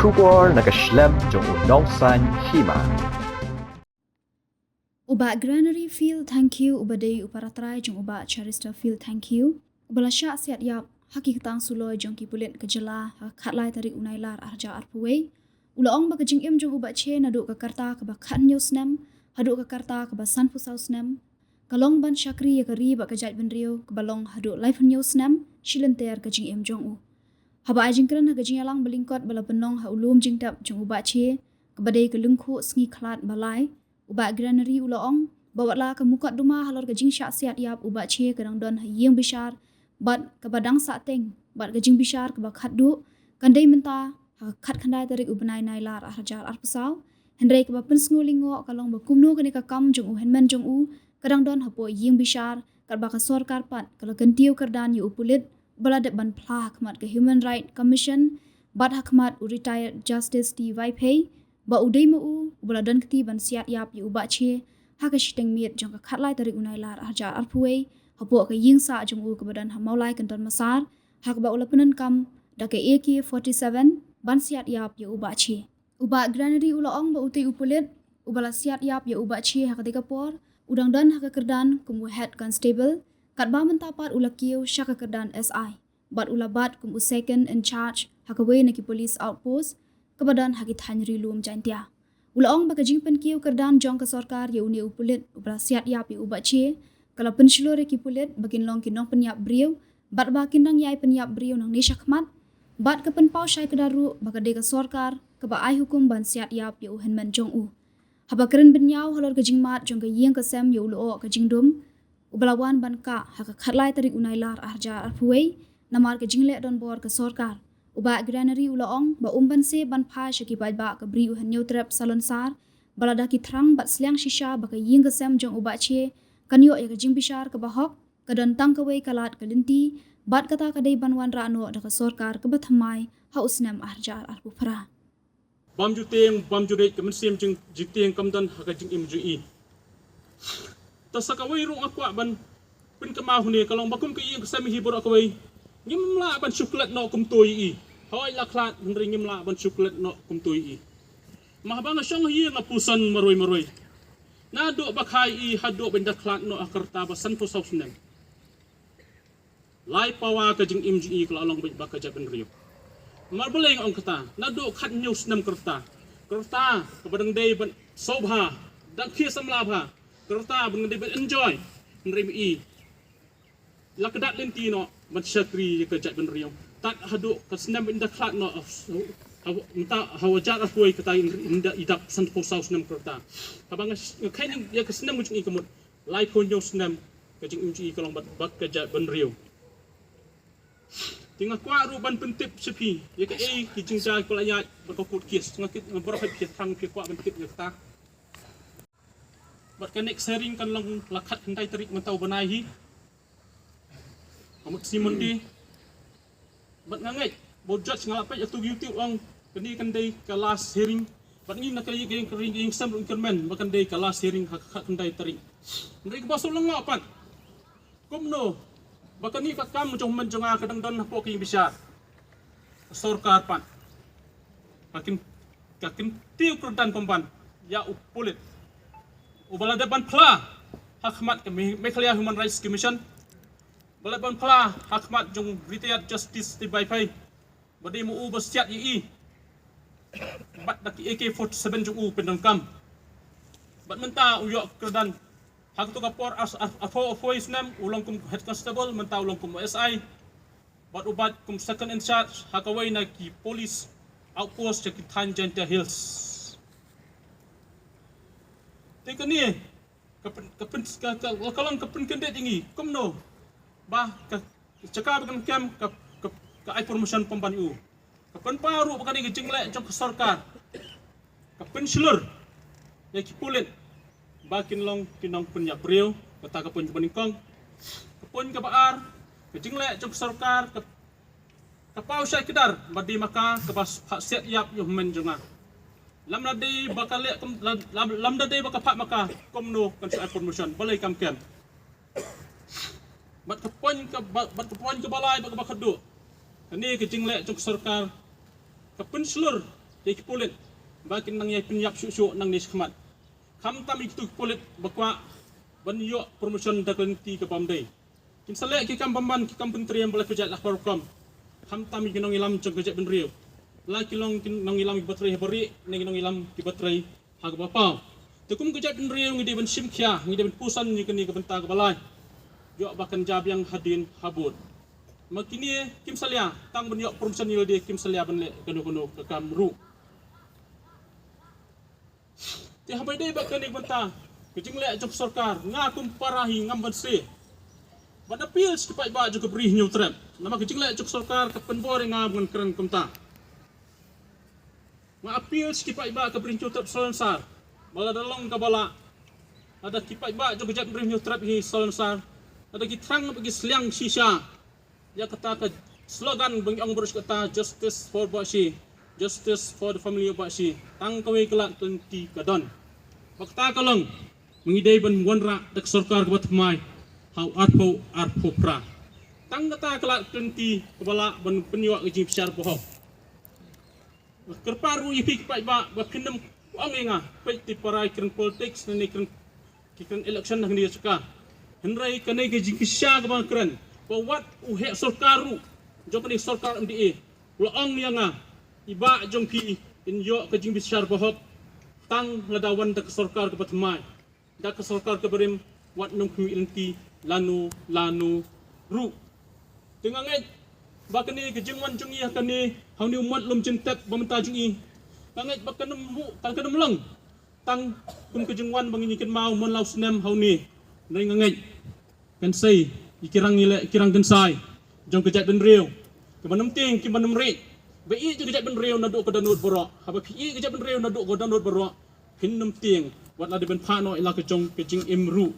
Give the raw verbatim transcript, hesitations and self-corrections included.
Khubor na ka shlem jong u nongsaiñ hima. U Bah Granary Field Thangkhiew uba dei u paratrai jong u Bah Charisterfield Thangkhiew, uba la shah siat ïap ha ki ktang suloi jong ki pulit ka jylla ha ka khatlai tarik u Nailar arhajar arphew wei, u la ong ba ka jingim jong u Bah Che naduh ka rta kaba khathynñiew snem haduh ka rta kaba sanphew saw snem ka long ban shakri ïa ka ri bad ka jaitbynriew kaba long haduh laiphew hynñiew snem shi lynter ka jingim jong u. Haba ai jingkren ha ka jingïalang ba lyngkot ba la pynlong ha u lum jingtep jong u Bah Che kaba dei ka lyngkhuh sngi khlad ba lai, u Bah Granary u la ong ba watla ka mukotduma halor ka jingshah siat ïap u Bah Che ka dang don ha ïing bishar bad kaba dang sahteng bad ka jingbishar kaba khatduh kan dei mynta ha ka khatkhyndai tarik u bnai Nailar arhajar arphew saw, hynrei kaba pynsngew lyngngoh ka long ba kumno kane ka kam jong u hynmen jong u ka dang don hapoh ïing bishar katba ka sorkar pat ka la kyntiew kyrdan ïa u pulit uba la dep ban phla ha khmat ka Human Rights Commission bad ha khmat u Retired Justice T Vaiphei ba u dei ma u uba la don kti ban siat ïap ïa u Bah Che ha ka shiteng miet jong ka khatlai tarik u Nailar arhajar arphew wei hapoh ka ïing sah jong u kaba don ha Mawlai Kynton Massar, ha kaba u la pyndonkam da ka A K forty-seven ban siat ïap ïa u Bah Che. U Bah Granary u la ong ba utei u pulit uba la siat ïap ïa u Bah Che ha katei ka por u dang don ha ka kyrdan kum u Head Constable, katba mynta pat u la kiew sha ka kyrdan S I bad u la bat kum u Second in Charge ha kawei na ki police outpost kaba don ha ki thaiñ Ri Lum Jaintia. U la ong ba ka jingpynkiew kyrdan jong ka sorkar ïa une u pulit uba la siat ïap ïa u Bah Che ka la pynshlur ïa ki pulit ba kin long ki nongpynïap briew bad ba kin dang ïai pynïap briew nangne shakhmat, bad ka pynpaw shai kdar ruh ba ka dei ka sorkar kaba ai hukum ban siat ïap ïa u hynmen jong u. Haba kren bynñiaw halor ka jingmad jong ka ïing ka sem ïa u lyoh ka jingdum uba la wan ban kah ha ka khatlai tarik u Nailar arhajar arphew wei namar ka jingleh donbor ka sorkar, u Bah Granary u la ong ba um ban sep ban phai sha ki paidbah ka Bri u Hynñiewtrep Salonsar ba lada ki thrang bad sliang shisha ba ka ïing ka sem jong u Bah Che kan ïoh ïa ka jingbishar kaba hok, ka don tang kawei ka lad ka lynti bad kata ka dei ban wanrah noh da ka sorkar kaba thymmai ha u snem arhajar arphew phra. Bam ju tieng, bam ju dei, ka mynsiem jing, jingtieng kam don ha ka jingim jong i. Te sa kawei ruh nga kwah ban pynkynmaw hangne ka long ba kum ka ïing ka sem hi baroh kawei, ngim lah ban shu klet noh kumto ïa i. Hooid la khlad hynrei ngim lah ban shu klet noh kumto ïa i. Ma haba nga shong ha ïing nga puson marwei marwei. Naduh ba kha ïa i haduh ban da khlad noh ha ka rta ba sanphew saw snem. Lai pawa ka jingim jong i ka la long beit ba ka jaitbynriew. Namar balei nga ong kata? Naduh khathynñiew snem ka rta, ka rta kaba dang dei ban sngewbha, dang khie samla bha, ka rta ba dang dei ban enjoy. Hynrei ma i la kdat lynti noh ban shakri ïa ka jaitbynriew. Tad haduh ka snem ban da khlad noh, ha, ha, mynta ha arhajar arphew wei kata i da, i dap sanphew saw snem ka rta. Haba nga, nga kheiñ ïa ka snem ka jong i ka mut laiphew hynñiew snem ka jingim jong i ka long bad, bad ka jaitbynriew. Te nga kwah ruh ban pyntip sha phi ïa kaei ki jingjia kiba la ïaid bad ka court case. Nga kit, nga baroh phi thrang phi kwah ban tip ïa kata. Bad ka next hearing kan long la khatkhyndai tarik mynta u bnai hi. Ka mut sngi Monday. Bad nga ngeit ba u judge nga la peit ïa uto u YouTube ong kane kan dei ka last hearing. Bad ngi na ka ïing, ka ïing, ka ïing sem ruh ngi kyrmen ba kan dei ka last hearing ha ka khatkhyndai tarik. Hynrei kaba shu lyngngoh pat, kumno ba kane ka kam jong u hynmen jong nga ka dang don hapoh ka ïing bishar. Ka sorkar pat ka kyn, ka kyntiew kyrdan pynban ïa u pulit uba la dep ban phla ha khmat ka Me-, Meghalaya Human Rights Commission, ba la dep ban phla ha khmat jong Retired Justice T Vaiphei ba dei ma u ba siat ïa i bad da ki A K forty-seven jong u pyndonkam. Bad mynta u ïoh kyrdan ha kato ka por ar, ar, arphew, arphew snem, u long kum head constable, mynta u long kum S I. Bad u bat kum second in charge ha kawei na ki police outpost jong ki thaiñ Jaintia Hills. Te kane ka pyn, ka pyn, ka, ka, ka long ka pynkyndit ïa ngi kumno ba ka, ka jaka ba kan kem ka, ka, ka ai promotion pynban ïa u. Ka pynpaw ruh ba kane ka jingleh jong ka sorkar ka pynshlur ïa ki pulit ba kin long ki nongpynïap briew. Kata ka point kaba nyngkong. Ka point kaba ar, ka jingleh jong ka sorkar ka, ka paw shai kdar ba dei ma ka kaba phah siat ïap ïa u hynmen jong nga. Lymda dei ba ka leh kum, lam, lam, lymda dei ba ka phah ma ka, kumno kan shu ai promotion? Balei kam kem? Bad ka point kaba, bad ka point kaba lai bad kaba khatduh, kane ka jingleh jong ka sorkar ka pynshlur ïa ki pulit ba kin nang ïa pynïap shuh shuh nangne shakhmat. Khamtam ïa kitu ki pulit ba kwah ban ïoh promotion da ka lynti ka bym dei. Kin sa leh ki kam bymman, ki kam pyntriem ba la pynjah la ka rukom. Khamtam ïa ki nongïalam jong ka jaitbynriew, la ki long ki nongïalam kiba trei ha barieh ne ki nongïalam kiba trei ha kaba paw. Te kum ka jaitbynriew ngi dei ban shim khia, ngi dei ban puson ïa kane ka bynta kaba lai. Ïoh ba kan jia biang hadien habud. Ma kine kim salia tang ban ïoh promotion ïa lade, kim salia ban leh kano kano ka kam ruh. Te haba ïadei bad kane ka bynta ka jingleh jong ka sorkar, nga kum para hi ngam banse ban appeal sha ki paidbah jong ka Bri Hynñiewtrep. Namar ka jingleh jong ka sorkar ka pynbor ïa nga ban kren kumta. Nga appeal sha ki paidbah ka Bri Hynñiewtrep Salonsar ba lada long kaba lah, lada ki paidbah jong ka jaitbynriew Hynñiewtrep hi Salonsar, lada ki thrang bad ki sliang shisha ïa kata ka slogan ba ngi ong baroh shi katta, "Justice for Bahshi, justice for the family of Bahshi." Tang kawei ka lad ka lynti ka don. Ba kata ka long ba ngi dei ban wanrah da ka sorkar kaba thymmai ha u arphew arphew phra. Tang kata ka lad ka lynti kaba lah ban pynïoh ka jingbishar bahok. Kyrpad ruh ïa phi ki paidbah ba phin nym ong ïa nga, peit te para, kren politics ne kren, ki kren election hangne ha jaka. Hynrei kane ka jingshisha kaba nga kren, ba wat u heh sorkar ruh jong kane ka sorkar M D A u la ong ïa nga, "I bah jong phi in ïoh ka jingbishar bahok tang lada wan da ka sorkar kaba thymmai, da ka sorkar kaba rim, wat nym khmih lynti lano lano ruh." Te nga ngeit ba kane ka jingwan jong ngi ha kane, ha une u mot lum jingtep ba mynta jong ngi, nga ngeit ba kan nym, kan nym long tang kum ka jingwan ba ngi kynmaw man la u snem ha une. Hynrei nga ngeit kan sei ïa ki rang ïaleh, ki rang kynsai jong ka jaitbynriew, kiba nym tieng, kiba nym rieh, ba ïeit ïa ka jaitbynriew naduh ka dohnud baroh. Haba phi ïeit ïa ka jaitbynriew naduh ka dohnud baroh, phin nym tieng wat la dei ban phah noh ïa la ka jong ka jingim ruh.